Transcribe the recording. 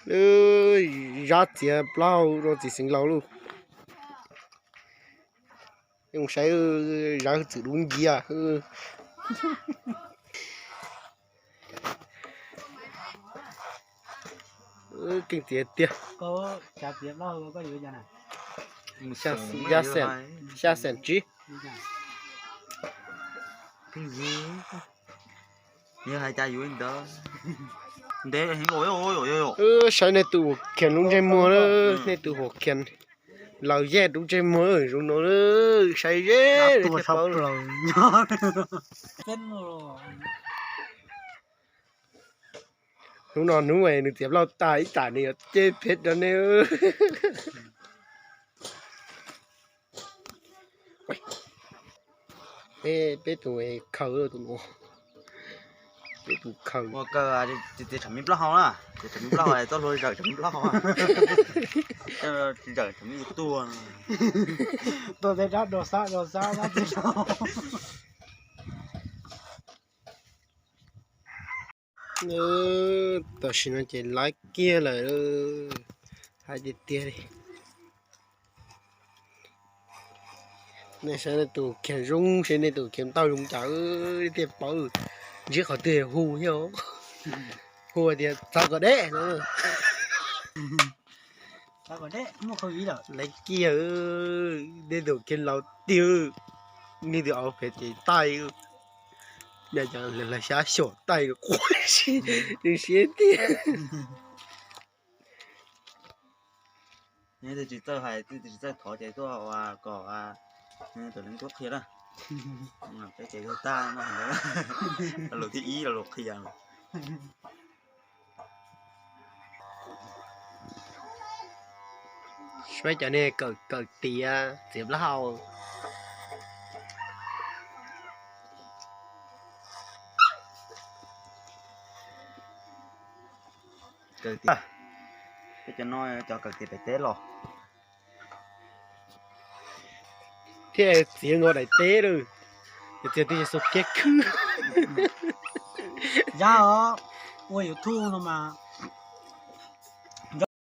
Wb zab txiav plaub hau rau txiv xeev laus lauj. Zoo saib zab txwm dub nciab. Keej tiag tiag. Xya xees tsib. Wb saib nej tus uas khiav lub ntsej muag na, nej tus uas khiav laws yaj lub ntsej muag zoo no, saib ze thiaj paub. Hnub no hnub nws txiav plaub hau tas ib tsam nws yuav ceb phem rau nej. Peb tus khaws tus no, peb tus khaws. Ua kaw, tsis txiav tsam me plaub hau na, txiav tsam me plaub hau txoj hlua zawm tsam me plaub hau, tsis zawm tsam me tuag. Tuag tej rab do xab do xab. Tam sim no ces laiv kiag lawm, hais tiag tiag li. Nej saib nej tus khiav zoo, saib nej tus khiav tau zoo cas thiaj paub. Ntsib qhov twg hu thiab, hu tias txog kom deb no. Laiv kiag, nej tus khiav laus tiag, nej tus au phem ces taij, nyob cov lawv xyab xyuam taij quaj, zoo siab tiag. Tsis txawj hais, tsis txawj thov ces tuaj ua kom tus leej tub qhia na. Peb ces yog tag no, lus thib ib los lus qhia. Saib cov niag kawm tiav txiav plaub hau. Cov no cov kawm tiav pem teb los thiaj txiav nkaus daim teb lawm, txiav twb yog xu kiab khwb. Yog ua YouTube no mas